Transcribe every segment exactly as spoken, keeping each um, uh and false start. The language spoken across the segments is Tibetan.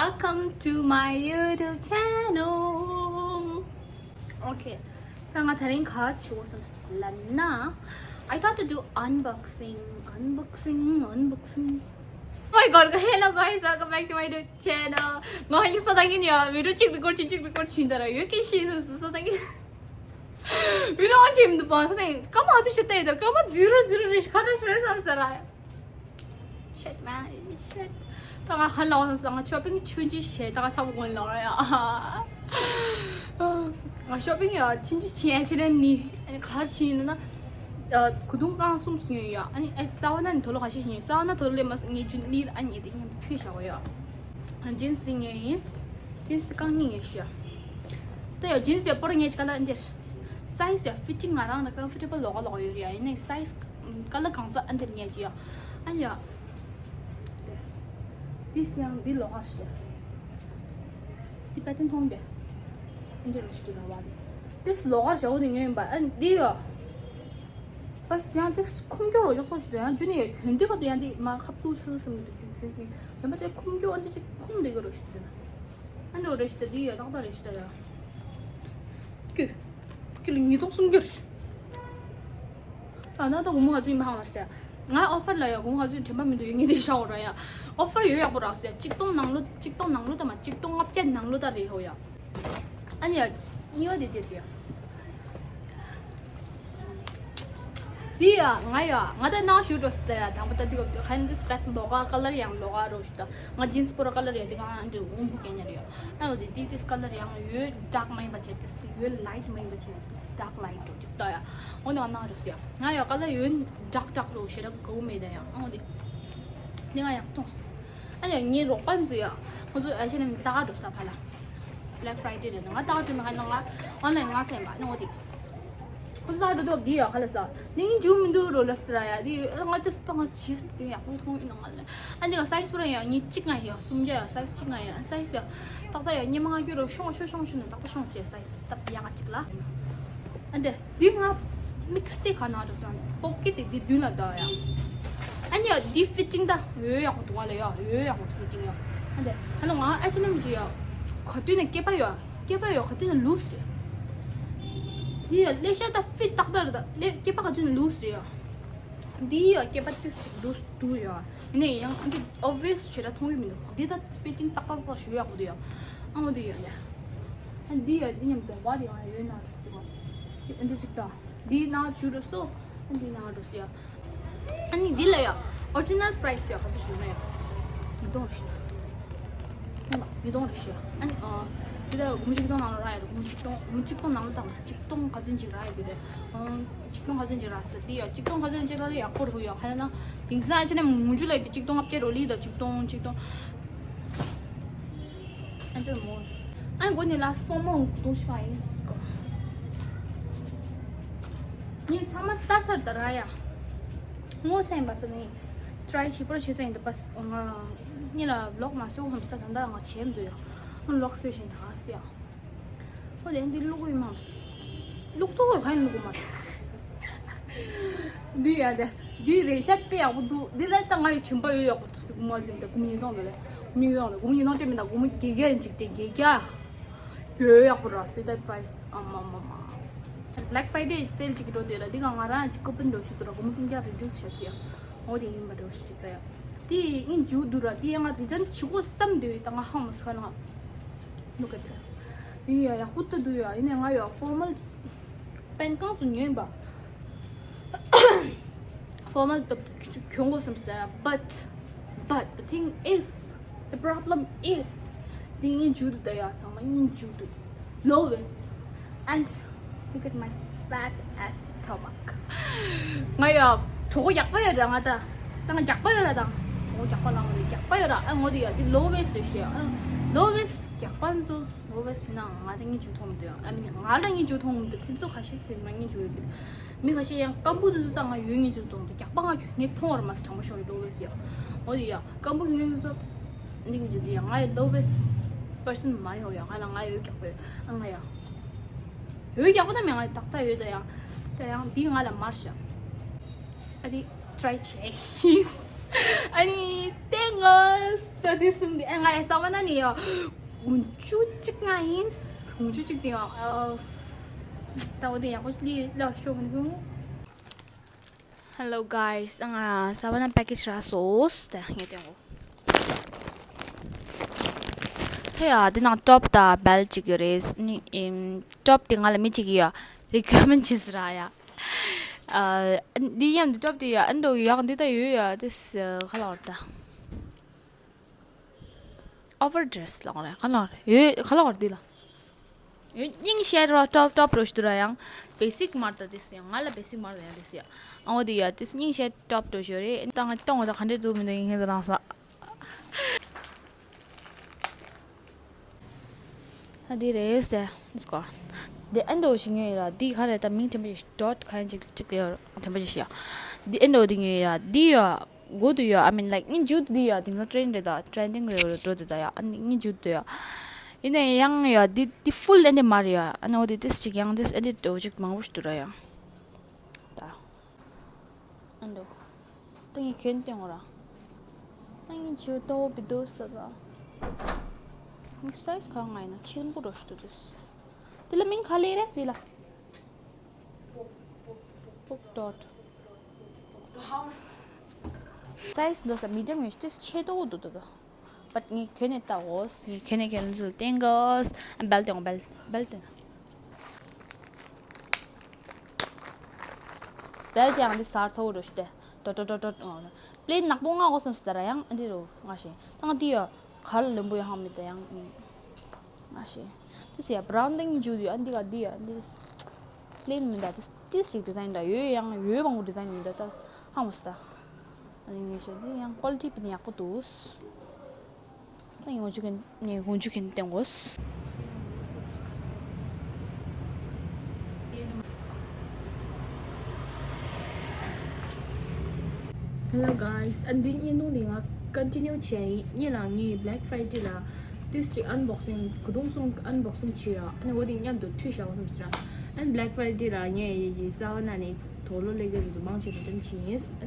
Welcome to my YouTube channel. Okay. ད་ང་དེ་རིང་ག་བྱེད་དགོས་བསམ་ལབ་ན། I thought to do unboxing, unboxing, unboxing. Oh my god, hello guys, welcome back to my YouTube channel. ང་ཡིན་ས་ད་ཡིན་ཡ། video གཅིག་record བྱེད་གཅིག་record བྱེད་ད་ར་ཡོད་ཀྱི་ཤེས་སོང་ས་ད་ཡིན། video on བྱེད་མི་འདུག་པ་ས་ད་ཡིན། སྐར་མ་ཚོ་ཤི་ཏེ་ཡོད་ད། སྐར་མ་zero zero རེད། ཁ་ཁ་ཤོད་བསམ་ས་ར། Shit, man, shit. ད་ང་ཧ་ལ་བ་སང་ང་shopping ཆུང་ཆུང་བྱས། ད་ང་ཚ་པོ་ཀུན་ལོག་ར་ཡ། ང་shopping ཡ་ཆུང་ཆུང་བྱས་ཕྱིར་ནི་ཨ་ནི་གར་ཕྱིན་ཡིན་ན། ད་གོས་ཐུང་རྐང་གསུམ་ཟིན་ཡོད་ཡ། ཨ་ནི་ཨེ་ས་བ་ན་ནི་དོ་ལོ་ཁ་ཤས་ཤིག་ཡིན། ས་བ་ན་དོ་ལོ་ལས་མ་ངས་ཇུན་ལིར་ཨ་ནི་དེ་ཉམས་ཕུད་བཞག་གོ་ཡ། jeans ཟིན་ངས་ཡིན། jeans རྐང་གཉིས་ངས་ཤི་ཡ། ད་ཡ་jeans ཡ་པོ་ར་ངས་ཅི་ག་ད་འདིར། size ཡ་fitting ང་རང་ད་comfortable ལོག་ག་ལོག་ཡོད་རེད་ཡ། ཡིན་ནའི་size color གང་ཚ་ཨ་འདིར་ངས་ཅི་ཡ། ཨ་ནི་ཡ། འདི་སི་ཡང་འདི་ལོག་ག་ཤི། འདི་pattern མཐོང་དེ། འདི་རུ་ཤི་དུ་ར་བ་དེ། འདི་ལོག་ག་ཤི་འོ་དེ་ངས་ཡིན་པ་ཨ་འདི་ཡོ། པ་སི་ཡང་འདི་ཁུམ་སྐྱོ་རོ་ཡོག་སོ་ཤི་དུ་ཡང་ཇུ་ནི་ཡོ་གྱོན་འདི་བ་དུ་ཡང་འདི་མ་ཁབ་ཏུ་ཆག་སམ་གི་དུ་ཇུ་གྱོན་གྱོན་གཞན་པ་དེ་ཁུམ་སྐྱོ་འདི་ཅིག་ཁུམ་འདི་གི་རུ་ཤི་དུ་དེ་ན། ཨ་འདི་རུ་ཤི་དུ་འདི་ཡོ་ཏག་ཏག་རེ་ཤི་དུ་ཡོ། ཀུ། ཀུ་ལ་ཉིས་སྟོང་སུམ་བརྒྱ་རེད། ད་ན་ད་སྒོར་མོ་ག་ཚོད་ཡིན་མ་ཧང་ལ་ཟེར། ང་offer ལ་ཡ་སྒོར་མོ་ག་ཚོད་དྲན་པ་མི་འདུག་ཡོད་ངེས་དེ་ཤ་འོ་ར་ཡ། offer ཡོད་ཡག་པོ་རག་ཟེར། གཅིག་སྟོང་ནང་ལོ་གཅིག་སྟོང་ནང་ལོ་ད་མ་གཅིག་སྟོང་ལྔ་བརྒྱ་ནང་ལོ་ད་རེད་ཧོ་ཡ། ཨ་ནི་ཡ། གཉིས་པ་དེ་དེ་རེད་ཡ། འདི་ཡ་ང་ཡ་ང་ད་ནང་ཞུ་འགྲོ་ཟེར་ཡ། དང་པོ་ད་འདི་ག་འདི་ཧན་འདི་black ལོག་ག་color ཡང་ལོག་ག་རོ་ཞུ་ད། ང་jeans པོ་ར་color ཡ་འདི་ག་འདི་འོང་བུ་གན་ཡ་རེད་ཡ། ཨ་འོ་དེ་དེ་དེ་color ཡང་ཡོད་dark མ་ཡིན་པ་བྱས་དེ་ཡོད་light མ་ཡིན་པ་བྱས་དེ་dark light འགྲོ་ཅིག་ད་ཡ། འོ་ནི་ང་ནང་རོ་ཟེར་ཡ། ང་ཡ་color ཡོད་dark dark རོ་ཞེ་ར་གོ་མེད་ད་ཡ། ཨ་འོ་དེ་འདི་ང་ཡང་མཐོང་སོང་། ཨ་ནི་ངའི་རོགས་པ་མི་ཚོ་ཡ། ཁོ་ཚོ་ཨ་ཤེ་ནམ་ད་འགྲོ་ས་ཕ་ལ། Black Friday རེད་ང་ད་འགྲོ་མ་ཧ་ན་ང་online ང་སེམས་པ་ནོ་དེ། ཁོ་ཚོ་ད་འགྲོ་དོ་དེ་ཡ་ཁ་ལ་ས། ནིང་ཇུ་མི་འདུག་རོ་ལ་སི་ར་ཡ་དེ་ང་དེ་སྟོང་ང་ཆེས་དེ་ཡག་པོ་མཐོང་ཡིན་ནོ་ང་ལ། ཨ་འདི་ག་size པོ་ར་ཡ་ངའི་གཅིག་ང་ཡ་སུམ་བརྒྱ་ཡ་size གཅིག་ང་ཡ་size ཡ། ཏག་ཏག་ཡ་ཉི་མ་ང་རྒྱུ་རོ་ཤོང་ཤོ་ཤོང་ཤོ་ནི་ཏག་ཏག་ཤོང་ཟེར་size སྟབས་ཡག་ག་གཅིག་ལ། ཨ་འདི། འདི་ང་དམིགས་བསལ་ག་ན་འགྲོ་སང་པོ་ཀེ་ཊི་དེ་འདི་མདུན་ལ་འདུག་ཡ། ཨ་ནི་ཡ་འདི་fitting ད་ཡོད་ཡག་པོ་འདུག་ང་ལ་ཡ་ཡོད་ཡག་པོ་fitting ཡ། ཨ་འདི་ཧ་ལོ་ང་ཨ་ཅེ་ནམ་ཞུ་ཡ། ག་དུས་ནས་སྐེད་པ་ཡོད་སྐེད་པ་ཡོད་ག་དུས་ནས་loose རེད། འདི་ཡ་ལེ་ཤ་ད་fit ཏག་ཏག་རེད་ད་ལེ་སྐེད་པ་ག་དུས་ནས་loose རེད་ཡ། འདི་ཡ་སྐེད་པ་ཏིས་ཅིག་loose འདུག་ཡ། ཡིན་ནའི་ཡང་འདི་obvious ཞེ་དྲག་མཐོང་གི་མི་འདུག་འདི་ད་fitting ཏག་ཏག་ཏག་ཞུ་ཡག་པོ་འདུག་ཡ། ཨ་འོ་འདི་ཡ་ཡ། ཨ་འདི་ཡ་འདི་མཉམ་དུ་བ་དེ་ཡང་ཡོད་ན་རེད་ཟེར་བ། འདི་ཅིག་དང་། འདི་ནང་ཞུ་རུ་སོ། ཨ་འདི་ནང་རུ་སོ་ཡ། ཨ་ནི་འདི་ལ་ཡ། original price ཡ་ག་ཚོད་ཞུ་ན་ཡ། ཉིས་སྟོང་རེད་ཤི། ཨ་ནི་ཉིས་སྟོང་རེད་ཤི། ཨ་ནི་ཨ། འདི་ལ་སྒོར་མོ་ཆིག་སྟོང་ནང་ལ་རག་ཡ་རེད། སྒོར་མོ་ཆིག་སྟོང་སྒོར་མོ་ཆིག་སྟོང་ནང་ལ་དང་ཆིག་སྟོང་ག་ཚོད་ཅིག་རག་ཡ་གི་རེད། ཨ། ཆིག་སྟོང་ག་ཚོད་ཅིག་རག་ཟེར་འདི་ཡ་ཆིག་སྟོང་ག་ཚོད་ཅིག་ལ་ཡག་པོ་རེད་ཡ། ག་ཡ་ན། དེང་སང་ཨ་ཅེ་ནས་མུ་ཇུ་ལ་ཡི་ཆིག་སྟོང་ལྔ་བརྒྱ་རོ་ལི་དང་ཆིག་སྟོང་ཆིག་སྟོང་། ཨ་འདྲ་མོ། ཨ་མགོ་ནས་last four month གུ་དུང་ཤ་ཡིན་སྐོ། ངས་ཚང་མ་ལྟ་ཚར་ད་ར་ཡ། ངོ་སེམས་པ་ས་ནས་try བྱེད་པར་བྱེད་ས་ཡིན་ད་པ་ང་གཉིས་ལ་vlog མ་བཟོ་ཧམ་ས་ད་ད་ང་བྱེད་འདུག་ཡ། vlog བཟོ་བཞིན་ད་ཨ་སི་ཡ། ཨོ་ལེ་འདི་བླུག་གི་མ། བླུག་ཐོག་ག་ཡིན་བླུག་གི་མ། འདི་ཡ་དེ། འདི་རེ་ཆ་དཔེ་ཡག་པོ་འདུག་འདི་ལ་ད་ང་ཡི་དྲན་པ་ཡོད་ཡག་པོ་འདུག་སི་གུ་མ་ཟིན་ད་གུ་མ་ཉིས་སྟོང་དེ་ལ། གུ་མ་ཉིས་སྟོང་དེ་གུ་མ་ཉིས་སྟོང་ཅན་མིན་ད་གུ་མ་བརྒྱད་བརྒྱ་ཡིན་ཅིག་དེ་བརྒྱད་བརྒྱ། ཡོད་ཡག་པོ་ར་སི་ད་price ཨ་མ་མ་མ། Black Friday sale ཅིག་འགྲོ་དེ་ལ་འདི་ག་ང་རང་ཅིག་coupon འགྲོ་ཞིག་འདུག་ར་གུ་མ་སུམ་བརྒྱ་reduce བྱ་སི་ཡ། འོ་དེ་ཡིན་པ་འགྲོ་ཞིག་ཅིག་ད་ཡ། དེ་ཡིན་འཇུག་འདུག་ར་དེ་ཡ་ང་return བྱེད་དགོས་བསམ་འདོད་ཡོད་ད་ང་ཧང་མ་སི་ཁ་ལ་ང་། Look at this. ཡིན་ཡ་ཡག་པོ་ལྟ་འདུག་ཡ། ཡིན་ནའི་ང་ཡ་formal pant གང་སུ་ཉོས་པ། Formal དུ་གྱོན་དགོས་བསམ་ཟེར། But, but the thing is, the problem is, འདི་ངའི་མཇུག་ཏུ་ད་ཡ་ཚང་མ་ངའི་མཇུག་ཏུ། Low waist and look at my fat ass stomach. ང་ཡ་གྲོད་ཁོག་རྒྱགས་པ་ཡོད་ར་ང་ད། ད་ང་རྒྱགས་པ་ཡོད་ར་ད། གྲོད་ཁོག་རྒྱགས་པ་ལ་ང་རྒྱགས་པ་ཡོད་ར། ཨ་ངོ་དེ་ཡ་དེ་low waist རེད་ཤི་ཡ། ཨ་low waist རྒྱགས་པ་ཚོ་low waist ཡིན་ན་ང་ད་ངའི་མཇུག་མཐོང་མི་འདུག་ཡ། ཨ་མི་ང་ད་ངའི་མཇུག་མཐོང་མི་འདུག་ཁྱོད་ཚོ་ཁ་ཤས་ཁྱོད་མ་ངའི་མཇུག་ཡོད་གི། མི་ཁ་ཤས་ཡང་སྐམ་པོ་དེ་ཚོ་ད་ང་ཡོད་ངའི་མཇུག་མཐོང་འདུག་རྒྱགས་པ་ང་ཁྱོད་ངས་མཐོང་བར་མ་ཟད་དྲང་པོ་ཤོར་རེད་low waist ཡ། ངོ་དེ་ཡ་སྐམ་པོ་ངའི་མཇུག་ཚོ། འདི་ངའི་མཇུག་དེ་ཡ་ང་ཡ་low waist person མ་རེད་ཧོ་ཡ། ང་ལ་ང་ཡ་ཡོད་རྒྱགས་པ་ཡོད། ཨ་ང་ཡ། ཡོད་རྒྱགས་པ་ད་མེད་ང་ཏག་ཏག་ཡོད་ད་ཡང་། ད་ཡང་འདི་ང་ལ་མར་བཞག་ཨ་དེ་try བྱས་ཤིས། ཨ་ནི་ཏེང་གོ་ས་དེ་གསུམ་དེ་ཨ་ང་ཡ་ས་བ་ན་ནི་ཡ་དགུང་ལོ་བཅུ་གཅིག་ང་ཡིན། དགུང་ལོ་བཅུ་གཅིག་དེ་ཡ་ཨ་ད་འོ་དེ་ཡག་པོ་ལི་ལ་ཤོག་ནི། Hello guys, ང་ས་བ་ན་པེ་ཀེ་ཇི་རག་སོང་། དེ་ངས་སྟོན་གོ། ཐེ་ཡ་དེ་ནང་ཊོབ་དང་བེལ་ཊི་གཅིག་ཡོད་རེད། ནི་ཨིམ་ཊོབ་དེ་ང་ལ་མི་གཅིག་གིས་ཡ་རི་ཀོ་མེན་ཊི་བྱས་ཟེར་ཡ། ཨ་འདི་ཡང་འདི་ཊོབ་དེ་ཡ་ཨ་འདྲ་ཡག་འདི་ད་ཡོད་ཡ་དེ་ཁ་ལག་རེད་ད། ཨོ་ཝར་ཌེ་རེ་སི་ལབ་རེད། ཁ་ལག་རེད། ཡོད་ཁ་ལག་རེད་འདི་ལ། ཡོད་སྙིང་ཤེད་རོ་ཊོབ་ཊོབ་རོ་ཞིག་འདུག་ར། ཡང་བེ་སིག་མར་ད་དེ་སི་ཡང་ང་ལ་བེ་སིག་མར་ད་ཡང་དེ་སི་ཡང་ཨ་འོ་དེ་ཡ་དེ་སྙིང་ཤེད་ཊོབ་རོ་ཞིག་རེད། ད་ང་གཏོང་བ་ད་ག་འདྲས་འདུག་མི་འདུག་ཡིན་ཁྱེད་ཚོ་ལངས་ས། ཨ་འདི་རེད་ཟེར། ལེ་ཊི་སི་གོ། འདི་ཨེན་ཌོ་ཞིག་ཉོས་ཡིན་ར། འདི་ག་རེད་ད། མིང་དྲན་པ་ཞིག་ཌོཊ་ག་ཡིན་ཅིག་ཅིག་ཡོད་དྲན་པ་ཞིག་ཡོད། འདི་ཨེན་ཌོ་འདི་ཉོས་ཡིན་ར། འདི་ཡ་གོ་དུ་ཡ། I mean like ངའི་མཇུག་ཏུ་འདི་ཡ་དེང་སང་ཊེན་རེད་ད། ཊེན་ཌིང་རེད་འགྲོ་འདི་ད་ཡ། ཨ་ནི་ངའི་མཇུག་ཏུ་ཡ། ཡིན་ནའི་ཡང་ཡ་འདི་འདི་ཕུལ་ཨེན་ཌི་མ་རེད་ཡ། ཨ་ནི་འོ་དེ་ཏིས་ཅིག་ཡང་ཏིས་ཨེན་ཌི་འདོ་ཅིག་མང་པོ་ཞིག་འདུག་ར་ཡ། ད། ཨ་འདུག་ད་ངས་གྱོན་སྟོན་གོ་ར། ད་ངས་ཇུ་ཏོ་བི་དུ་ས་ད། ངས་སའི་ཛི་གང་ང་ཡིན་ན་ཆེན་པོ་འགྲོ་ཞིག་འདུག་དུས། དེ་ལ་མིང་ག་ལེ་རེད་དེ་ལ། པུག་ཌོཊ། སའི་ཛི་འདུག་ས་མི་ཌི་ཡམ་ངས་ཏིས་ཆེ་ཏོག་འདུག་འདུག་འདུག་བཊ་ངས་གྱོན་ནས་ལྟ་འོ། ངས་གྱོན་ནས་གྱོན་ཚུལ་སྟོན་གོ། བེལ་ཊི་ཡོང་བེལ་བེལ་ཊི། བེལ་ཊི་ཡང་འདི་སར་ཚ་བོ་འགྲོ་ཤི་སྟེ། ཏོ་ཏོ་ཏོ་ཏོ། པླེན་ནག་པོ་ང་གོ་སམ་སི་ད་ར་ཡང་འདི་རུ་ང་ཤེས། ད་ང་འདི་ཡོ་གར་ལོན་པོ་ཡོ་ཧང་མི་ད་ཡང་ང་ཤེས། ཏི་སི་ཡ་བྷ་རའུན་ཏིང་ཇུ་ཡོ། ཨ་འདི་ག་འདི་ཡོ་འདི་པླེན་མི་ད། ཏི་ཏི་ཞིག་ཌི་ཛའིན་ད་ཡོད་ཡང་ཡོད་མང་པོ་ཌི་ཛའིན་མི་ད་ད་ཧང་མོ་སི་ད། ཨ་ནི་ངས་ཤེས་འདི་ཡང་ཀོ་ལི་ཊི་ཕི་ནི་ཡག་པོ་འདུག་ད་ཡང་འོ་ཅུ་གན་ནས་འོ་ཅུ་གན་ཏེང་གོས། Hello guys, ཨ་འདི་བརྙན་ཐུང་འདི་ང་ཀོན་ཊི་ནིའུ་བྱས་ཡིན། ཉེ་ལ་ངས་Black Friday ལ་ཏིས་ཅིག་ཨན་བོག་སིང་གུ་དུང་གསུམ་ཨན་བོག་སིང་བྱས་ཡོད། ཨ་ནི་འོ་དེ་མཉམ་དུ་མཐུད་བཞག་འོ་སམ་སི་ར། ཨ་ནི་Black Friday ལ་ངས་ཡི་ཡི་ས་བ་ན་ནས་དོ་ལོ་ལེ་གེ་རུ་མང་ཆེ་རི་ཊན་བྱས་ཡིན། ཨ་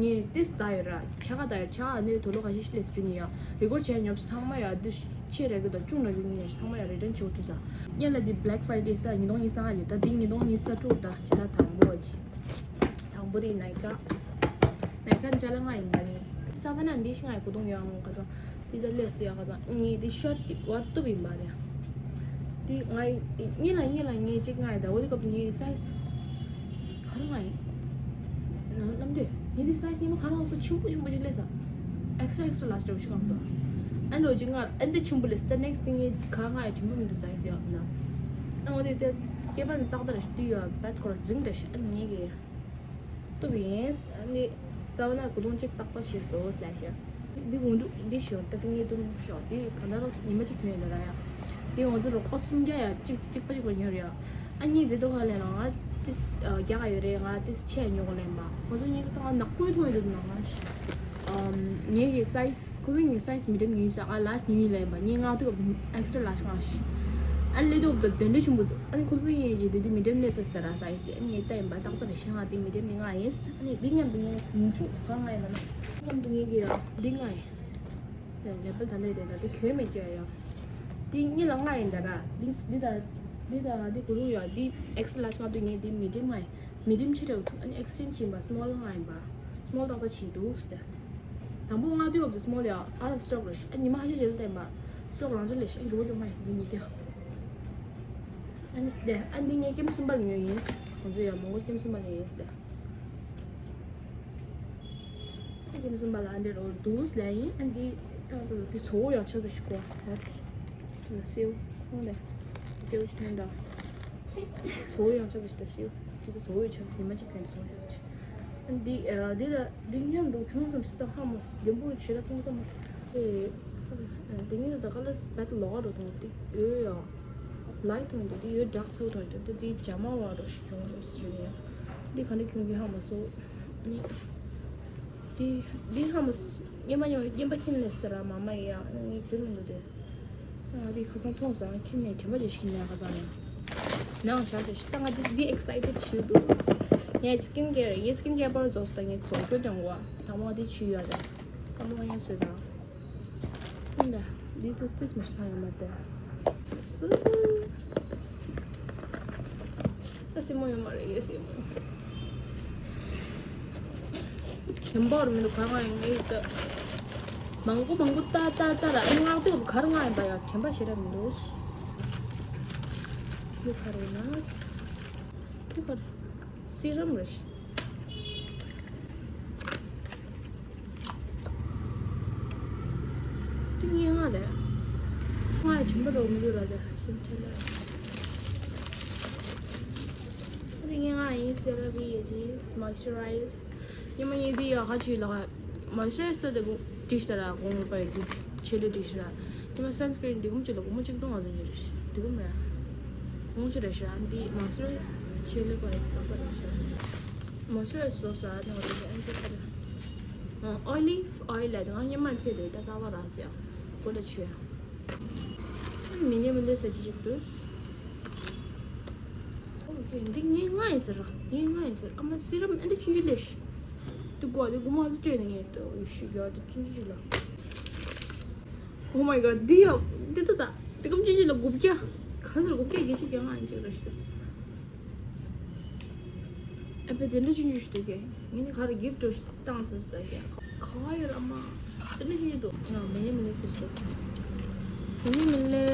ནི་ངས་ཏིས་ད་ཡོད་ར། ཆ་ག་ད་ཡོད། ཆ་ག་ནས་དོ་ལོ་ཁ་ཤས་ཤིག་ལས་སུ་ཅུ་ནི་ཡ་རི་ཀོར་བྱས་ཉོབ་ཚང་མ་ཡ་འདི་ཆེ་རེ་གི་དང་ཆུང་རེ་གི་ནས་ཚང་མ་ཡ་རི་ཊན་བྱེད་འོ་ཐུ་ས། ཉེ་ལ་འདི་Black Friday ས་ཉིས་སྟོང་ཉི་ཤུ་རྩ་ལྔ་རེད། ད་འདི་ཉིས་སྟོང་ཉི་ཤུ་རྩ་དྲུག་ད་ཇི་ད་དང་པོ་ཨ་ཅི། དང་པོ་དེ་ནའི་ཀ། ནའི་ཀ་ཅ་ལག་ལྔ་ཡིན་པ་ནི། ས་བ་ན་འདི་ཤི་ང་ཡི་གོ་དོང་ཡོང་ཁ་ཚང་། འདི་ད་ལས་སུ་ཡོང་ཁ་ཚང་། ངའི་འདི་ཤོར་ཏི་བ་ཏུབ་ཡིན་པ་རེད། འདི་ང་ཡི་གཉིས་ལ་གཉིས་ལ་ངའི་གཅིག་ང་ཡི་ཟླ་བོ་འདི་སྐབས་ངའི་སའི་ཛི་ག་རེ་ང་ཡི་ནམ་དུས་ངའི་འདི་སའི་ཛི་ཉི་མ་ག་རེ་ང་སོ་ཆུང་པོ་ཆུང་པོ་ཅིག་ལས་ས། ཨེག་སི་ཊྲ་ཨེག་སི་ཊྲ་ལཱར་ཇི་འདྲ་བོ་ཞིག་གང་སོ། ཨ་འདྲ་བོ་ཅིག་ང་ཨ་འདི་ཆུང་པོ་ལས་ས། ནེག་སི་ཊི་ངའི་ག་ང་ཡི་དྲིན་པོ་མི་འདུག་སའི་ཛི་ཡོད་ན། ཨ་འོ་དེ་དེ་སྐེད་པ་ནི་སག་ད་རེ་ཤི་དུས་ཡོད་བད་ཁོ་ར་རིང་རེ་ཤི་ཨ་ངའི་གི། ཏུབ་ཡིན། ཨ་ནི་ས་བ་ན་གུ་དུང་གཅིག་ཏག་ཏག་བྱས་སོ་སླེ་ཤ། འདི་གུང་དུ་འདི་ཞོར་ད་ཏི་ངའི་ཏུ་རུ་ཞོག་འདི་ག་ད་རོ་ཉི་མ་གཅིག་གྱོན་ཡོད་ད་ར་ཡ། འདི་ང་ཚོ་རོགས་པ་སུམ་བརྒྱ་ཡ་གཅིག་གཅིག་པ་གཅིག་པ་ཉོ་རེ་ཡ། ཨ་ནི་ཟེ་ཏོ་ཧ་ལེ་ལ་ང་ཏི་རྒྱ་ག་ཡོད་རེད། ང་ཏི་ཆེ་ཉོ་གོ་ལེན་པ་ང་ཚོ་གཉིས་ཀ་ད་ང་ནག་པོའི་ཐོང་ཡོད་ན་ང་ཞིག་ངའི་གི་སའི་ཛི། ཁོ་ཚོ་ངའི་སའི་ཛི་མི་འགྲམ་ཉུལ་ས། ང་ལཱར་ཇི་ཉུལ་ལེན་པ། ངའི་ང་ཏུ་ཨེག་སི་ཊྲ་ལཱར་ཇི་ང་ཤི། ཨ་ལེ་ཏོ་ད་དོན་འདྲ་ཆུང་པོ་འདུག་ཨ་ནི་ཁོ་ཚོ་ཡིན་ཅི་དེ་དུས་མི་འགྲམ་ལས་ས་སི་ད་ར་སའི་ཛི་དེ་ཨ་ནི་ཏ་ཡིན་པ་ཏག་ཏག་རེ་ཤི་ང་དེ་མི་འགྲམ་ནི་ང་ཡིན། ཨ་ནི་འདི་མཉམ་དུ་ངའི་གུང་ཆུ་ག་ང་ཡིན་ན་ན་མཉམ་དུ་ངའི་གི་ཡ་འདི་ང་ཡིན། ལེ་པལ་ད་ལེ་དེ་ད་དེ་གྱོན་མེད་ཅེ་ཡ། འདི་གཉིས་ལ་ང་ཡིན་ད་ར། འདི་འདི་ད་འདི་ད་འདི་གུ་རུ་ཡ་འདི་ཨེག་སི་ཊྲ་ལཱར་ཇི་ང་དུ་ངའི་འདི་མི་འགྲམ་ང་ཡིན། མི་འགྲམ་ཆེ་དྲགས་འདུག་ཨ་ནི་ཨེག་སི་ཅེན་ཇི་ཡིན་པ་སི་མོལ་ང་ཡིན་པ། སི་མོལ་ཏག་ཏག་བྱས་འདུག་ཟེར། དང་པོ་ང་དུས་སྐབས་དུ་སི་མོལ་ཡ་out of stock རེད་ཤག་ཨ་ཉི་མ་ཁ་ཤས་རྗེས་ལ་བསྟན་པ་སི་ཊོག་རང་འཇགས་ལས་ཤག་འགྲོ་འགྲོ་མ་ཡིན་འདི་ཉིད་ཀྱང་། ཨ་ནི་དེ་ཨ་འདི་ངས་ཀེམ་གསུམ་པ་ལ་ཉོས་ཡིན། ང་ཚོ་ཡ་མོང་གོལ་ཀེམ་གསུམ་པ་ལ་ཉོས་ཡིན་ཟེར། ཨ་ཀེམ་གསུམ་པ་ལ་ཨ་འདྲ་རོ་འདུག་ལ་ཡིན། ཨ་འདི་ཏག་ཏག་འདི་ཚོ་བོ་ཡང་ཆ་ཚ་ཞིག་གོ། སེའུ་ཁོང་ལས་སེའུ་ཆུ་ཐོན་འདྲ། ཚོ་བོ་ཡང་ཆ་ཚ་ཞིག་ད་སེའུ་ཅི་ཚ་ཚོ་བོ་ཡང་ཆ་ཚ་ཞིག་མ་ཅིག་གོན་ཚོ་བོ་ཆ་ཚ་ཞིག་འདི་འདི་ལ་འདི་མཉམ་འགྲོ་ཁྱོད་སམ་སི་ཙམ་ཧ་མོ་ལྡེམ་པོ་ཞེ་དྲག་མཐོང་ཙམ་མ། ཨེ། འདི་ངས་ད་ཀ་ལར་བད་ལོག་རོ་དང་འདི་ཡོད་ཡ། ལའི་དང་འདི་ཡོད་ཌག་ཚོ་དང་འདི་འདི་ཇ་མ་བ་རོ་ཞིག་ཁྱོད་སམ་སི་ཞུ་ཡ། འདི་ག་འདྲ་ཁྱོད་ཀྱི་ཧ་མོ་སོ། ནི། འདི་འདི་ཧ་མོ་སི་ཉན་པ་ཉན་པ་ཉན་པ་ཁྱིམ་ལས་སི་ར་མ་མ་ཡ་ངས་ཁྱོད་མི་འདུག་དེ། ང་འདི་ཁ་སང་མཐོང་སོང་ཁྱིམ་ནས་དྲན་པ་ཅིག་ཞིག་ཉལ་ཁ་སང་ནས། ནང་བཞག་ཅིག་ཞིག་ད་ང་འདི་འདི་ཨེག་སའི་ཊེ་ཌི་ཞིག་འདུག་ངས་སི་ཀིན་ཀེར་ངས་སི་ཀིན་ཀེར་པར་རྫོགས་སུ་ད་ངས་རྫོགས་སྐྱོར་སྟོན་གོ་ད་ མོ་དེ་ཆུ་ཡོད་རེད། བསམ་བློ་ཡང་སོས་དང་། ཨ་འདྲ། འདི་ཏིས་ཏིས་མི་ཤེས་ཡོད་མ་རེད། ད་སྲིད་མོ་ཡོད་མ་རེད། ཡོད་སྲིད་མོ། ཞིམ་པོ་རུ་མི་འདུག་ག་རེ་ང་ཡིན་ངའི་ད། མང་པོ་མང་པོ་ལྟ་ལྟ་ལྟ་ར། ཨ་ནི་ངག་ཏུ་ག་རེ་ང་ཡིན་པ་ཡ་དྲན་པ་ཞེ་དྲག་མི་འདུག་འདི་ག་རེ་ན། འདི་ག་རེ། སི་རམ་རེད། འདི་སྙན་ངག་རེད། ང་ཡི་དྲན་པ་རོགས་མི་འདུག་ར། དེ་སེམས་ཁྲལ་ལ། འདི་སྙན་ངག་ཡིན། སེ་ར་བི་ཡི་ཇིས་མོ་ཨིས་ཅར་རའི་ཛར། ཉི་མ་ཡིན་འདི་ཡ་ཧ་ཅི་ལ། མོ་ཨིས་ཅར་རའི་ཛར་དེ་གུ་ཏིས་ཏ་ར་གོང་པའི་གུ་ཆེ་ལུ་ཏིས་ར། ཉི་མ་སན་སི་ཀྲིན་འདི་གུམ་ཅི་ལ་སྒོར་མོ་གཅིག་སྟོང་ལྔ་བརྒྱ་རེད། འདི་གུམ་ར། གོང་ཅི་རེད་ཤག་འདི་མོ་ཨིས་ཅར་རའི་ཛར་ཆེ་ལུ་པའི་གུ་པ་རེད་ཤག་མོ་ཨིས་ཅར་རའི་ཛར་བཟོ་ས་ནི་འོ་དེ་ཨན་ཅི་ཁ་རེད། ཨོ་ལིབ་ཨོ་ཡིལ་ལ་དེ་ང་སྔོན་མ་ཚེ་དེ་ད་ཙག་པ་རག་སོང་། གོ་ལ་ཆུ་ཡ། མི་ཉེ་མི་ལེ་ས་ཅི་ཅིག་འདུག་འདི་ངས་ང་ཡིན་ཟེར། ངས་ང་ཡིན་ཟེར། ཨ་མ་སི་རམ་ཨ་འདྲ་ཆུང་ཆུང་ལས་ཤི། འདི་གོ་འདི་གོ་མ་ཟུ་སྤྲད་ནས་ངས་ཏོ་ཡི་ཤི་རྒྱ་འདི་ཆུང་ཆུང་ལ། Oh my god། འདི་ཡ། འདི་ཏོ་ད། འདི་གམ་ཆུང་ཆུང་ལ་དགུ་བརྒྱ། ག་ཟེར་དགུ་བརྒྱ་བརྒྱད་ཅུ་གྱ་ལྔ་ཡིན་ཅིག་རེད་ཤི། ཨ་ཕ་དེ་འདྲ་ཆུང་ཆུང་ཞིག་འདུག་གས། ངས་ནི་ག་རེ་གིབ་ཊི་བཏང་ཟེར་ཟེར་གས། ག་ཡོད་ར་མ། དེ་འདྲ་ཆུང་ཆུང་འདུག་ང་མི་ཉེ་མི་ལེ་ཟེར་ཟེར། མི་ཉེ་མི་ལེ།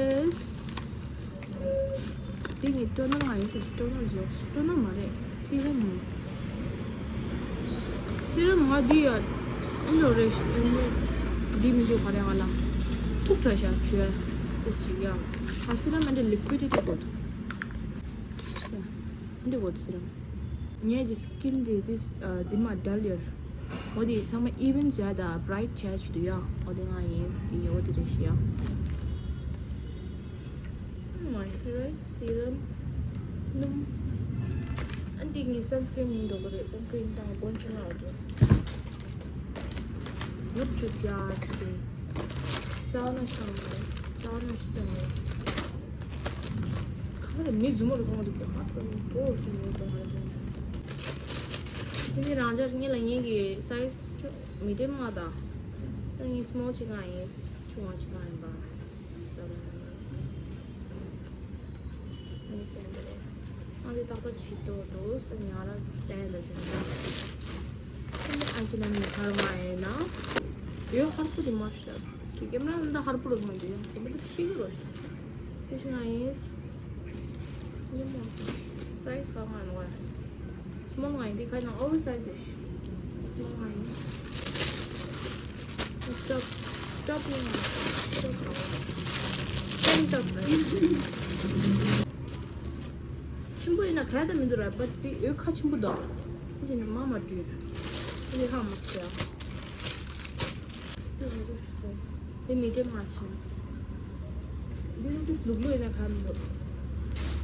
དེ་ངས་ཊོ་ནར་ང་ཡིན་ཟེར། ཊོ་ནར་བཟོ། ཊོ་ནར་མ་རེད། སི་རམ་མོ། སི་རམ་ང་འདི་ཡ། ཨེ་ལོ་རེད། འདི་མི་འདུག་ག་རེ་ང་ལ། ཐུག་དྲགས་ཤག་བྱོས། དེ་ཞིག་ཡ། ཨ་སི་རམ་ཨེ་འདྲ་ལི་ཀུའིཌ་དེ་དགོས་འདུག་འདི་གོ་དེ་རང་། ངས་ཀྱི་སི་ཀིན་དེ་དེ་འདི་མ་ཌལ་ཡོད། འོ་དེ་ཚང་མ་ཨི་ཝན་བྱས་དང་བྷ་རའིཊ་བྱས་ཆུ་དུ་ཡ། འོ་དེ་ང་ཡིན་དེ་འོ་དེ་རེད་ཤི་ཡ། མོ་ཨིས་ཅར་རའི་ཛར་སི་རམ་སྣུམ། ཨ་འདི་ངའི་སན་སི་ཀྲིན་ཡིན་འདུག་གི་རེད། སན་སི་ཀྲིན་དང་དགོན་ཆུ་ནག་དེ། ཡུབ་ཆུ་ཡ་ཆུ་དེ། ཙའོ་ན་ཤང་རེད། ཙའོ་ན་ཤང་རེད། ག་རེ་མི་རྫུན་མ་རུ་མཐོང་གི་འདུག་གི། ཧ་ཏོ་མི་པོ་རུ་མི་མཐོང་གི་འདུག་དེ་ནི་རང་ཅག་ངེད་ལ་ངེད་ཀྱི་སའི་ཛི་མི་ཌི་ཡམ་ལྔ་དང་། ད་ངས་སི་མོལ་གཅིག་གང་ཡིན། ཆུང་བ་གཅིག་གང་ཡིན་པ། ཨ་འདི་ཏག་ཏག་བྱེད་དོ་དོ་ས་ཉ་ར་བསྟན་ལ་བྱུང་། ཨ་ནི་ཨ་ཅེ་ན་མི་ཁར་མ་ཡིན་ན། ཡོད་ཧར་པོ་དེ་མ་ཤི་ད། ཁྱི་ཀེམ་ར་འདི་ཧར་པོ་རུ་མ་འདི་ཡང་ཁྱི་མི་དེ་ཤི་གི་རོ་ཤི། ཤི་ཤི་ང་ཡིན། ཡིན་མོ། སའི་ཛི་ག་མ་ནོ་ཡ། སི་མོལ་ང་ཡིན། དེ་ཁ་ནང་ཨོ་ཝར་སའི་ཛི་ཡོད་ཤི། སི་མོལ་ང་ཡིན། ཊོབ། ཊོབ་ཡིན་ང་། ཊོབ་ཊོབ། ཆེན་ཊོབ། ཆེན་པོ་ཡིན་ན་ག་ཡ་ད་མི་འདུག་ར། བཊ་དེ་འོད་ཁ་ཆེན་པོ་འདུག་དེ་བཞིན་མ་མ་བྲུས། དེ་ཧ་མ་སོ་ཡ། དེ་མི་དེ་མ་བྱུང་། འདི་ནི་ལུག་ལུག་ཡིན་ན་ག་མི་འདུག་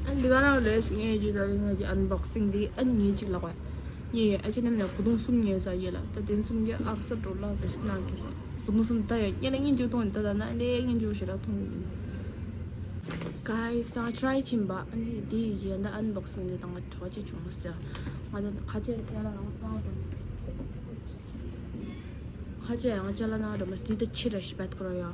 ཨ་འདི་ག་རང་རེད། ངས་ཅིག་ད་ངས་ཅིག་ཨན་བོག་སིང་འདི་ཨ་ནི་ངས་ཅིག་ལབ་པ། ངས་ཨ་ཅེ་རྣམས་ལ་གོས་ཐུང་གསུམ་ཉོས་ས་ཡོད་ལ། ད་དེ་གསུམ་གྱི་ཨག་ས་འགྲོ་ལ་ཟ་ཞིག་གནང་གི་ས། གོས་ཐུང་གསུམ་ད་ཡ་ངས་ལ་སྙིང་རྗེ་མཐོང་ཡིན། ད་ད་ན་ལས་སྙིང་རྗེ་ཞེ་དྲག་མཐོང་ཡིན། གའི་ས་ཊ་རའི་ཕྱིན་པ། ཨ་ནི་དེ་ཡི་གཞན་ད་ཨན་བོག་སིང་འདི་དང་གྲོགས་ཅིག་བྱུང་ཟེར། ང་ད་ཁ་ཆེ་ཡང་ལ་རང་སྤང་དང་། ཁ་ཆེ་ཡང་ཅ་ལ་ན་ར་མ་སི་ད་ཕྱི་ར་ཤི་བད་ཀོ་ར་ཡ། ཨ་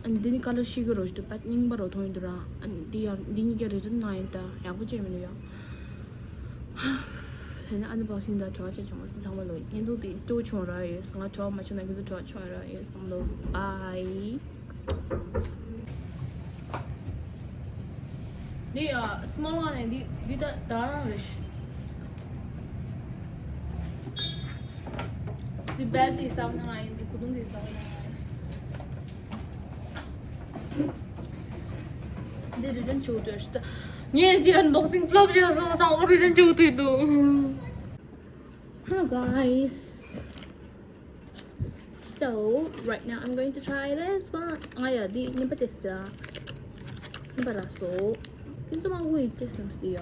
ནི་འདི་ནི་ཀ་ལ་ཤི་གི་རོ་ཞིག་ཏུ་བད་རྙིང་པ་རོ་མཐོང་ཡིན་དུ་ར། ཨ་ནི་འདི་ཡ་འདི་གཉིས་ཀ་རི་ཏན་ན་ཡིན་ད་ཡག་པོ་བྱས་མི་འདུག་ཡ། དེ་ནས་ཨན་བོག་སིང་དང་གྲོགས་ཅིག་བྱུང་བ་ཚང་མ་ལོ་ཡིན་འདུག་དེ་ཏུ་བྱུང་ར་ཡོད། ང་གྲོགས་མ་བྱུང་ན་ཁྱེད་ཚོ་གྲོགས་བྱུང་ར་ཡོད། ཚང་མ་ལོ་བའི། འདི་ཡ་སི་མོལ་ཝན་ནས་འདི་འདི་ད་ད་རང་རེད་ཤི། འདི་བལ་དེ་ས་བོན་ང་ཡིན། འདི་གོས་ཐུང་དེ་ས་བོན་ང་ཡིན། འདི་རི་ཏན་བྱེད་དགོས་ཤི། ད་ངས་ཅི་ཨན་བོག་སིང་ཕི་ལོབ་བྱས་སོང་། ཚང་མ་རི་ཏན་བྱེད་དགོས་འདུག Hello guys. So, right now I'm going to try this one. ང་ཡ་འདི་ཉིན་པ་དེ་ས། ཉིན་པ་ར་སོ། ཁྱེད་ཚོ་མ་འུ་ཡི་ཅེ་སམ་སི་ཡ།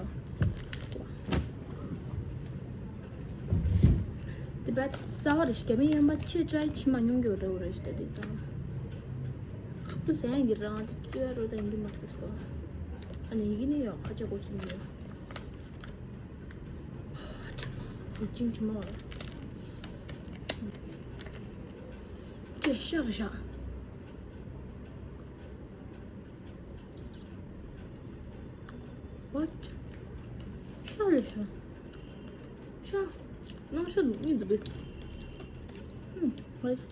དེ་བད་ས་བ་རེ་ཞིག་ག་མི་ཡན་པ་ཆེ་ཊ་རའི་ཕྱི་མ་ཉུང་གི་རེ་བ་རེ་ཞིག་ད་དེ་ཙང་། ཁབ་ཏུ་ཟན་གྱི་རང་དེ་ཅོ་ཡ་རོ་ད་ཡིན་གི་མ་དེ་སོ། ཨ་ནི་ཡི་གེ་ནི་ཡ་ཁ་ཆེ་གོ་སུ་ཡོད། དེ་ཅིང་དྲི་མ་བ། ཀྱེ་ཤ་རེད་ཤག What? ཤ་རེད་ཤག་ཤ། ནང་ཤ་འདུག་མི་འདུག་བེས། ཧུམ། ཧོས།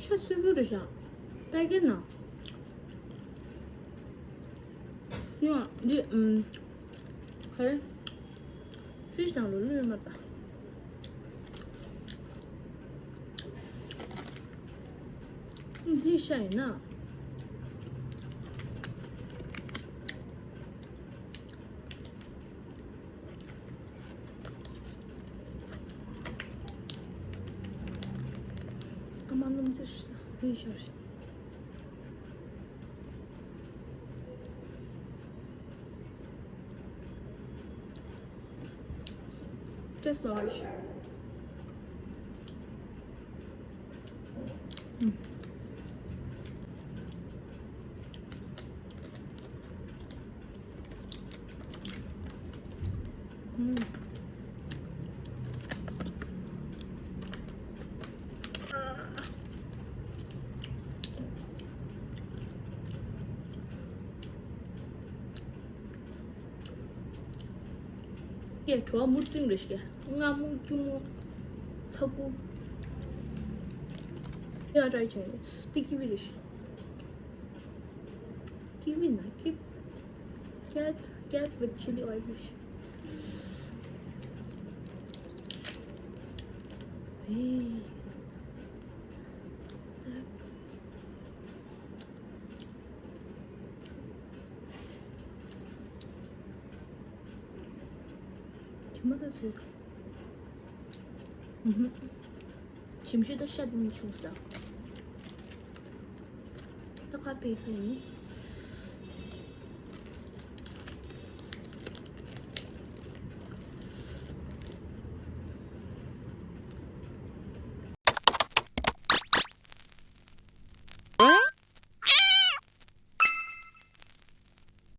ཤ་སུ་གུ་རེད་ཤག་པད་ཀན་ན། ཡང་འདི་ཨམ། ག་རེ། ཕི་རིཇ་ནང་ལོ་ལོས་མ་ད། འདི་ཤ་ཡིན་ན། ཨ་མ་སྣུམ་ཚེར་ཤ་རེད་ཤག Just large. ཀྱེ་བྲོ་བ་མུར་སིང་རེད་ཤག་མངར་མོ་སྐྱུར་མོ། ཚ་ཁུ། ཡ་ཏྲའི་ཆེན་ཏི་ཀི་ཝི་རེད་ཤག་ཀི་ཝི་ན་ཀི། ཀེ་ཀེ་ཝི་ཐི་ཆི་ལི་ཨོ་ཡིལ་རེད་ཤག་ཨེ། དྲི་མ་ད་ཚོ། ཞིམ་ཤོས་ད་ཤ་དེ་མི་བྱུང་ས། ད་ཁ་ཕྱེ་ས་ཡིན།